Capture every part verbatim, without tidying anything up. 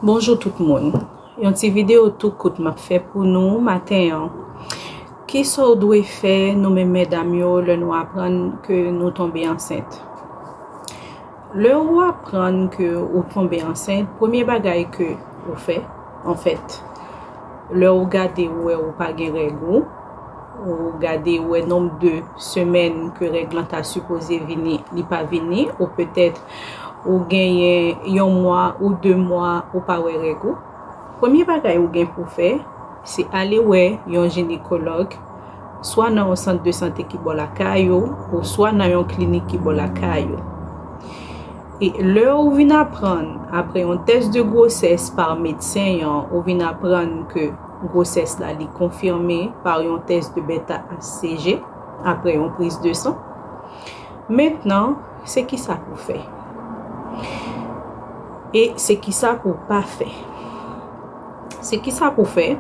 Bonjou tout moun. Yon ti videyo tou kout m ap fè pou nou maten an. Kisa w dwe fè nou menm medam yo lè nou aprann ke nou tonbe ansent? Lè ou aprann ke ou tonbe ansent, premye bagay ke ou fè, anfèt, lè ou gade ou wè ou pa gen règ ou, ou gade ou wè nonb de semèn ke règ lan ta sipoze vini, li pa vini, ou petèt ou genyen yon mwa ou de mwa ou pa wè règ ou, premye bagay ou gen pou fè, se ale wè yon jinekològ, swa nan yon sant de sante ki bò lakay ou, ou swa nan yon klinik ki bò lakay ou. E lè ou vin aprann, apre yon tès de gwosès pa medsen an, ou vin aprann ke gwosès la li konfime pa yon tès de beta H C G, apre yon priz de san. Mentnan, se kisa pou fè? E se kisa pou pa fè? Se kisa pou fè?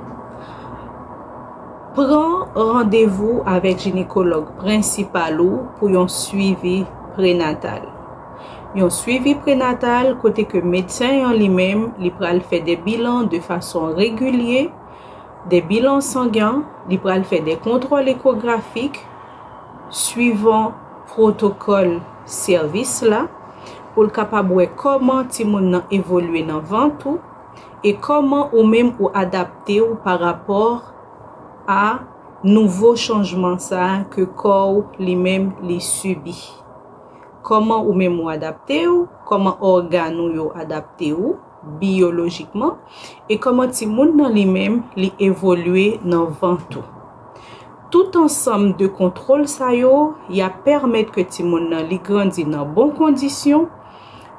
Pran randevou avèk jinekològ prensipal ou pou yon swivi prenatal. Yon swivi prenatal kote ke medsen an li menm, li pral fè de bilan de fason regilye, de bilan sangen, li pral fè de kontwòl ekografik, swivan pwotokòl sèvis la, pou l kapab wè kòman timoun nan evolye nan vant ou, e kòman ou menm ou adapte w pa rapò a nouvo chanjman sa a ke kò w li menm li sibi. Kòman ou menm ou adapte w, kòman ògàn ou yo adapte w biyolojikman, e kòman timoun nan li menm li evolye nan vant ou. Tout ansanm de kontwòl sa yo, y ap pèmèt ke timoun nan li grandi nan bon kondisyon.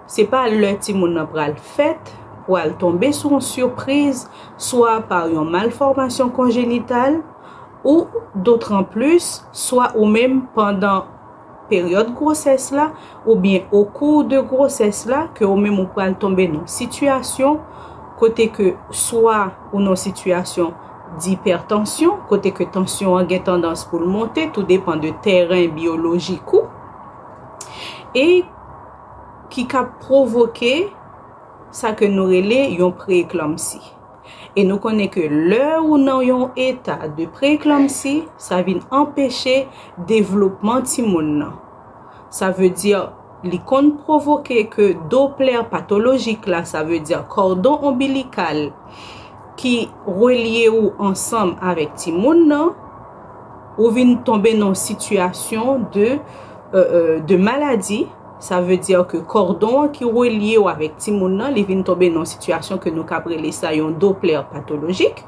Se pa lè timoun nan pral fèt, pral tonbe sou yon sipriz, swa pa yon malfòmasyon konjenital, ou dotranplis, swa ou menm pandan peryòd gwosès la, oubyen okou de gwosès la, ke ou menm ou pral tonbe nan sitiyasyon kote ke swa ou nan sitiyasyon dipètansyon, kote ke tansyon an gen tandans pou l monte, tou depan de tèren biyolojik ou, e ki ka pwovoke sa ke nou rele yon preeklanmsi. E nou konnen ke lè ou nan yon eta de preeklanmsi, sa vin anpeche devlopman timoun nan. Sa vle di, li konn pwovoke ke doplè patolojik la, sa vle di kòdon onbilikal ki relye ou ansanm avèk timoun nan, ou vin tonbe nan yon sitiyasyon de, euh, euh, de maladi. Sa vle di ke kòdon an ki relye w avèk timoun nan, li vin tonbe nan yon sitiyasyon ke nou ka rele sa yon doplè patolojik,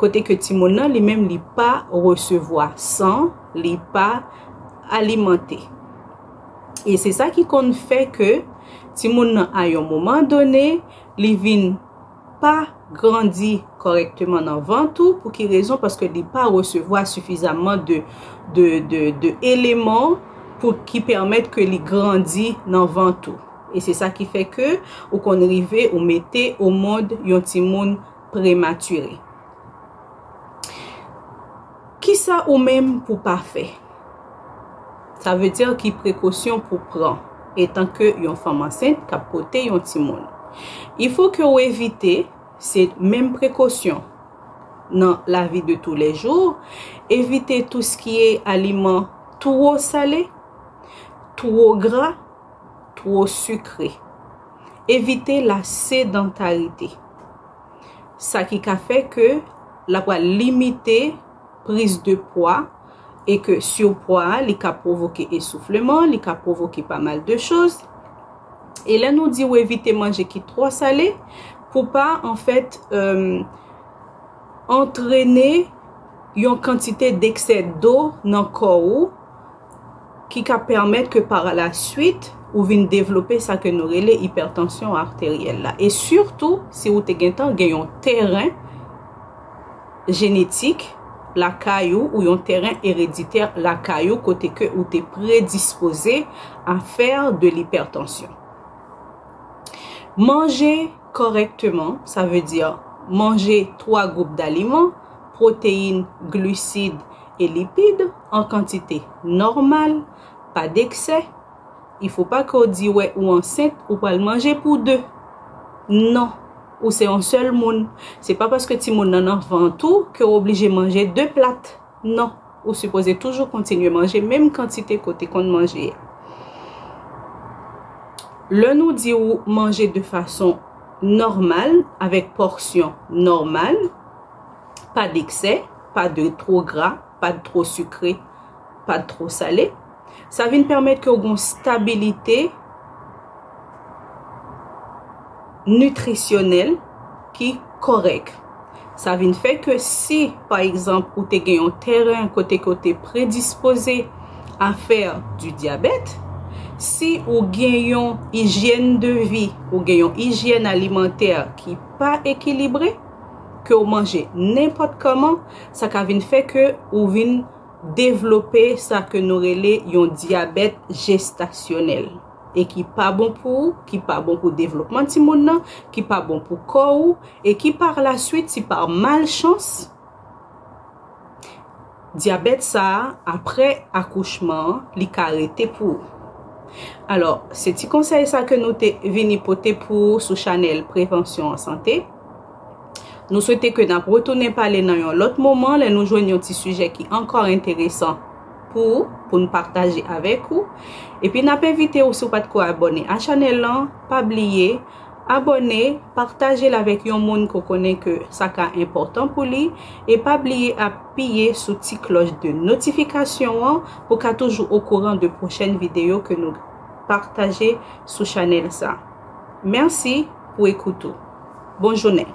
kote ke timoun nan li menm li pa resevwa san, li pa alimante. E se sa ki konn fè ke timoun nan, a yon moman done, li vin pa grandi kòrèkteman nan vant ou. Pou ki rezon? Paske li pa resevwa sifizaman de, de, de, de eleman pou ki pèmèt ke li grandi nan vant ou. E se sa ki fè ke ou konn rive ou mete o mond yon timoun prematire. Kisa ou menm pou pa fè? Sa vle di ki prekosyon pou pran etan ke yon fanm ansent k ap pote yon timoun. Il faut que ou evite, se menm prekosyon nan lavi de tou lè jou, evite tou ce qui est aliman two sale, two gra, two sikre. Evite la sedantarite. Sa ki ka fè ke l ap pral limite priz de pwa e ke sipwa a, li ka pwovoke esoufleman, li ka pwovoke pa mal de choz. E lè nou di ou evite manje ki twò sale, pou pa, anfèt, euh, antrene yon kantite d'eksè do nan kò ou ki ka pèmèt ke pa la swit ou vin devlope sa ke nou rele ipètansyon arteryèl la. E sitou, si ou te gentan gen yon tèren jenetik lakay ou, ou yon tèren ereditè lakay ou, kote ke ou te predispoze a fè de l'hypertension. Manje kòrèkteman, sa vle di manje twa gwoup daliman, pwoteyin, glisid e lipid, an kantite nòmal, pa d'eksè. Il faut pas que w di, wè, ou ansent, ou pral manje pou de. Non. Ou se yon sèl moun. Se pa paske timoun nan nan vant ou ke w oblije manje de plat. Non, ou sipoze toujou kontinye manje menm kantite ke w te konn manje a. Lè nou di w manje de fason nòmal, avèk pòsyon nòmal, pa d'eksè, pa de two gra, pa de two sikre, pa de two sale, sa vin pèmèt ke w gen yon stabilite nitrisyonèl ki kòrèk. Sa vin fè ke si, pa egzanp, ou te gen yon tèren kote ke w te predispoze a fè di dyabèt, si ou gen yon ijyèn de vi, ou gen yon ijyèn alimantè ki pa ekilibre, ke w manje nenpòt kòman, sa ka vin fè ke ou vin devlope sa ke nou rele yon dyabèt jestasyonèl e ki pa bon pou ou, ki pa bon pou devlopman timoun nan, ki pa bon pou kò ou, e ki pa la swit, si pa malchans, dyabèt sa a, apre akouchman an, li ka rete pou ou. Alò, se ti konsèy sa ke nou te vini pote pou ou sou chanèl Prevansyon an Sante. Nou swete ke n ap retounen pale nan yon lòt moman, lè nou jwenn yon ti sijè ki ankò enteresan pou ou, pou n pataje avèk ou. Epi n ap envite ou, si w pa t ko abòne a chanèl lan, pa bliye abòne, pataje l avèk yon moun ke w konnen ke sa ka enpòtan pou li, e pa bliye apiye sou ti klòch de notifikasyon an pou w ka toujou okouran de pwochèn videyo ke nou pataje sou chanèl sa. Mèsi pou ekout ou. Bon jounen.